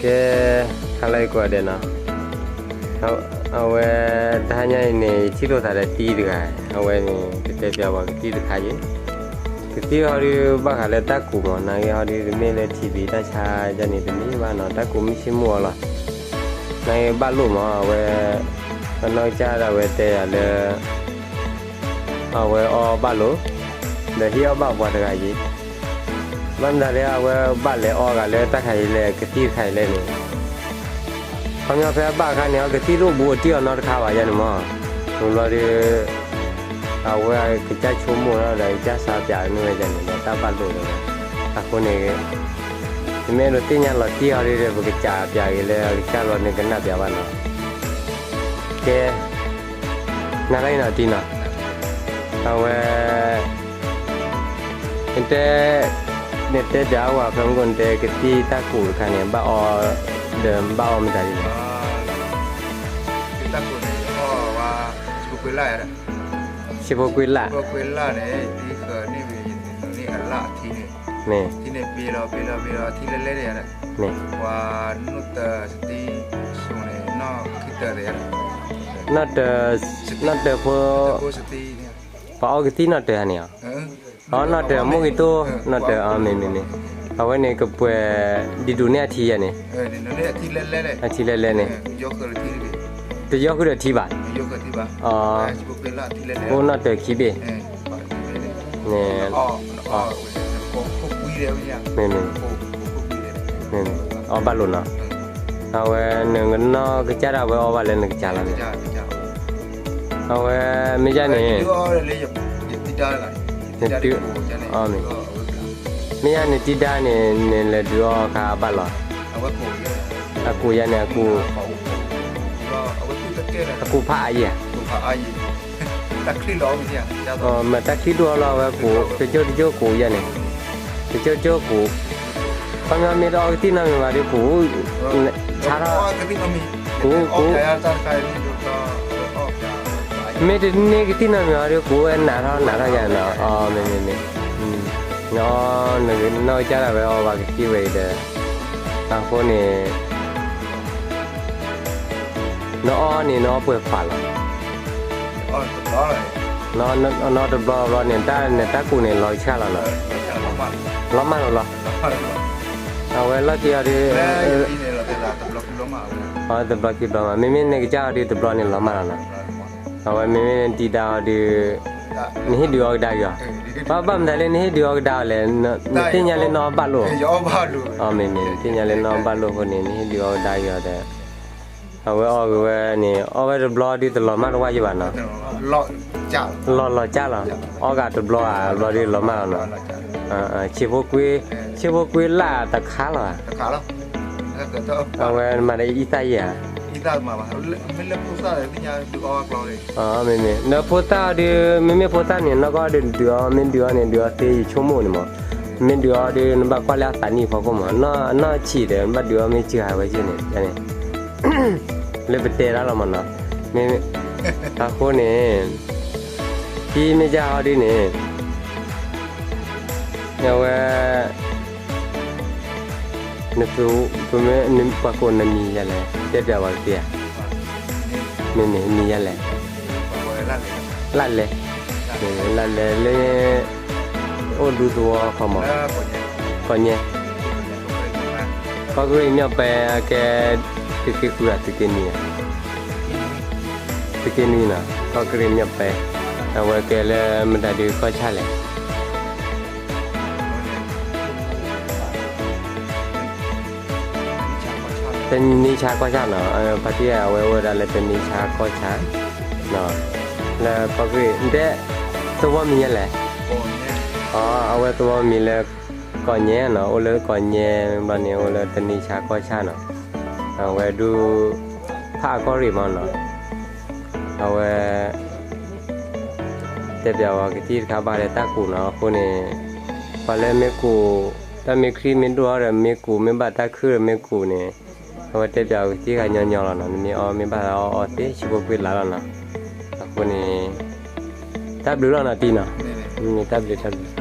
ကဲ, ဟါလၢအဂ့ၤကိးဂၤဒဲးနီၤ, အဝဲ တဟါညါအံၤန့ၣ် ယထံၣ်လိာ်သးဒီးတံၤတဂၤ, အဝဲန့ၣ် ကတဲပျးဝဲကသံၣ်တခါအံၤ, ကသံၣ်ဟီဒုးဘၣ်ဃးလၢတၢ်ကူးမး, နာ်က့ဟီဒုးတမ့ၢ်လၢထံဘံတၢ်ဆါဒ်န့ၣ်တမ့ၢ်ဘၣ်နီၤ, တၢ်ကူးမုၢ်ဆ့ၣ်မုၢ်ဂီၤလီၤ, နာ်က့ဘၣ်လိာ်မး, အဝဲ အနီၢ်ကစၢ်ဒၣ်ဝဲတဲယၤလၢ အဝဲအီၣ်ဘၣ်လိာ်, ဒီးဟ့ၣ်အီၣ်ဘၣ်ပှၤတဂၤအံၤ, ဘၣ်မတၤလၢအဝဲဘၣ်လဲၤအီၣ်ဂၤလၢတၢ်ခါအံၤလဲၣ် ကသံၣ်တခါအံၤလဲၣ်န့ၣ်, ခီပညီဖဲအဘၣ်အခါန့ၣ် အကသံၣ်တအိၣ်ဘူးအတံၢ်အီၤနီတခါဘၣ်ယၤန့ၣ်မး, ဝံၤဘျီဒီး အဝဲကစၢ်ဆိကမိၣ်ထီၣ်ဒီးကစၢ်စးပျးန့ၢ်ဝဲယၤန့ၣ်ဒီး တၢ်ဘၣ်လိာ်ဒီး အဃိန့ၣ် ယမ့ၢ်အဲၣ်ဒိးသ့ၣ်ညါလီၤတံၢ်အီၤဒီး ပကစးပျးက့ၤလၢအကစၢ်လီၤန့ၣ် ကနၣ်ပျးဘၣ်နီၤ, ကဲ နၤလၢအံၤနီၤတံၤနီၤ, အဝဲ နတဲ နတဲပျးဝဲဖဲမုၢ်ကိၣ် နတဲကသံၣ်တၢ်ကူးတခါန့ၣ် ဘၣ်အီၣ် ဒီးဘၣ်အီၣ်မတၤဒ်လဲၣ်, တၢ်ကူးန့ၣ် အီၣ်ဝဲ ဆံဖိကွ့လၢ်, ဆံဖိကွ့လၢ်, ဆံဖိကွ့လၢ်န့ၣ် ဒ်ဃၢၤန့ၢ်ဝဲန့ၣ် အလၢ်အထံန့ၣ်, န့ၣ် ထံန့ၣ်ပ့ၤလီၤ ပ့ၤလီၤ ပ့ၤလီၤ အထံလဲၣ်လဲၣ်န့ၣ်, န့ၣ် ပှၤနီၢ်တၢၤစတံ စိၤန့ၣ် နီၢ်ခံတၢၤန့ၣ် နီၢ်တၢၤ, နီၢ်တၢၤဖိ, ပှၤအီၣ်ကသံၣ်နီၢ်တၢၤဧါန့ၣ်ဧါ, အီ နီၢ်တၢၤ မိၢ်ဂ့ၤတိၢ် နီၢ်တၢၤ အမ့ၢ်မ့ၢ်မ့ၢ်, အဝဲန့ၣ်ကပှဲၤ ဒ်ဒိးန့ၢ်အထံယဲန့ၣ်, အထံလဲၣ်လဲၣ်န့ၣ်, တယီဃုာ်ဒီးထံဘၣ်, အိၣ်နီၢ်တၢၤခံဘ့ၣ်, န့ၣ် မ့ၢ်မ့ၢ်, အီၣ်ဘၣ်လိာ်နီၤ, အဝဲနကနီၢ်ကစၢ်ဒၣ်ဝဲအီၣ်ဘၣ်လၢနကစၢ်လီၤန့ၣ်, အဝဲမ့ၢ်ယါန့ၣ်, နတုၤ, မ့ၢ်ယါန့ၣ်တံၤဒါန့ၣ် နလဲၤဒုးအီၣ်အခါဘၣ်လီၤ, အကူးယါန့ၣ်အကူး, အကူးဖးအါယဲၢ်ဧါ, မ့ၢ်တၢ်ချံဒိၣ်အီၤလီၤ အဝဲကူး တကၠိၢ်တကၠိၢ်ကူးယါန့ၣ်, တကၠိၢ်တကၠိၢ်ကူး, ခီပညီမ့ၢ်တအီကသံၣ်နီတမံၤဘၣ်ဒီးကူး, ဆါထီၣ်, ကူးကူး, မ့ၢ်တန့ၢ်ကသံၣ်နီတမံၤဘၣ်ဒီးကူးဝဲနးထီၣ်နးထီၣ်ယါနီၤ, အမ့ၢ်မ့ၢ်မ့ၢ်, နနီၢ်ကစၢ်ဒၣ်ဝဲအီၣ်ဘၣ်ကသံၣ်ဝဲအံၤဒီး, အဃိန့ၣ် နအီၣ်န့ၣ် နအီၣ်ပှဲၤခွးလီၤ, နအီၣ်တဘျီဘျီန့ၣ် နတၢ်ကူးန့ၣ်လီၤကဆှၣ်လီၤနီၤ, လီၤမၢ်လီၤလီၤ, အဝဲလီၢ်ခံအီၤဒီး, တဘျီခံဘျီမး, မ့မ့ၢ်နကစၢ်အီၤဒီးတဘျီန့ၣ်လီၤမၢ်လီၤနီၤ, အဝဲမ့မ့ၢ်နတံၤဒါအီၤဒီး, နဟ့ၣ်ဒုးအီကဒါက့ၤအီၤ, ဘၣ်ဘၣ်မတၤလၢနဟ့ၣ်ဒုးအီကဒါအီၤလဲၣ်, နသ့ၣ်ညါလၢနအီၣ်ဘၣ်လိာ်, မ့မ့ၢ် နသ့ၣ်ညါလၢနအီၣ်ဘၣ်လိာ်အဃိန့ၣ် နဟ့ၣ်ဒုးအီကဒါက့ၤအီၤဒီး, အဝဲအီၣ်ဂ့ၤဝဲန့ၣ် အီၣ်ဝဲတဘျီဒီးတလီၤမၢ်တဝၢ်ယဘၣ်နီၤ, လီၤလီၤကၢ်လီၤ, အီၣ်ဂ့ၤတဘျီဧါတဘျီဒီးလီၤမၢ်လီၤနီၤ, ဆံဖိကွ့, ဆံဖိကွ့လၢ်တခါလီၤဧါ, အဝဲမၤဒီးအံသၣ်ယဲၢ်ဧါ, မ့မ့ၢ် နဖိသၣ်ဒီး မ့မ့ၢ်ဖိသၣ်န့ၣ် နီၢ်ကီၢ်ဒီးဒုးအီၤ မ့ၢ်ဒုးအီၤန့ၣ် ဒုးအီၤသ့ယဆိကမိၣ်န့ၣ်မး, မ့ၢ်ဒုးအီၤဒီး နဘၣ်ကွၢ်လၢအသးနံၣ်ဖီခိၣ်မး, အနီၢ်ဆံးဒီး နဘၣ်ဒုးအီၤမ့ၢ်စှၤဝဲက့န့ၣ်, လၢပတဲတၢ်လီၤမးနီၤ, မ့ၢ်, အဃိန့ၣ်, ထံမ့ၢ်ကၢ်ဟီဒ်န့ၣ်, အဝဲ နသု, ပမ့ၢ်ပှၤကိးနမံၤယၤလဲၣ်, တဲပျးဝဲကသ့ဧါ, မ့မ့ၢ်မံၤယၤလဲၣ်, လၢ်လဲၣ်, လၢ်လဲၣ်လၢ အိၣ်ဒူသဝီခီမး, ကီၢ်ညဲ, ကီၢ်ကရ့ၣ်မၠီၣ်ပဲ အကဲ သုးက့ဃုဧါ သုးက့နွံ, သုးက့နွံနီၤ ကီၢ်ကရ့ၣ်မၠီၣ်ပဲ, အဝဲကဲလၢမတၤဒုးကီၢ်ဆၣ်လဲၣ် တနံဆါကီၢ်ဆၣ်နီၤ, ဖါတံၢ်အဝဲအိၣ်ဝဲဒၣ်လၢတနံဆါကီၢ်ဆၣ်, လၢကီၢ်ကရ့ၣ်, တဲ, သဝီမံၤယဲလဲၣ်, အဝဲသဝီမံၤလၢ ကီၢ်ညဲနီၤ, အိၣ်လၢကီၢ်ညဲဘျီန့ၣ် အိၣ်လၢတနံဆါကီၢ်ဆၣ်နီၤ, အဝဲဒုး ဖးကီၢ်ရ့ၣ်မးနီၤ, အဝဲ တဲပျးဝဲကသံၣ်တခါဘၣ်လၢတၢ်ကူးနီၤ, အဃိန့ၣ် ပှၤလၢမ့ၢ်ကူး, တၢ်မ့ၢ်ချံမ့ၢ်ဒိၣ်ထီၣ်ဒီးမ့ၢ်ကူး, မ့ၢ်ဘၣ်တၢ်ခုၣ်ဒီးမ့ၢ်ကူးန့ၣ်, အဝဲတဲပျးဝဲကသံၣ်တခါညီညီလီၤနီၤ, နမ့ၢ်အီၣ်မ့ၢ်ဘၣ်သးအီၣ်အီသ့ ဆံဖိကွ့လးလီၤနီၤ, အဃိန့ၣ် တၢ်ဘျုးလီၤနီၤတံၤနီၤ, တၢ်ဘျုးတၢ်ဘျုး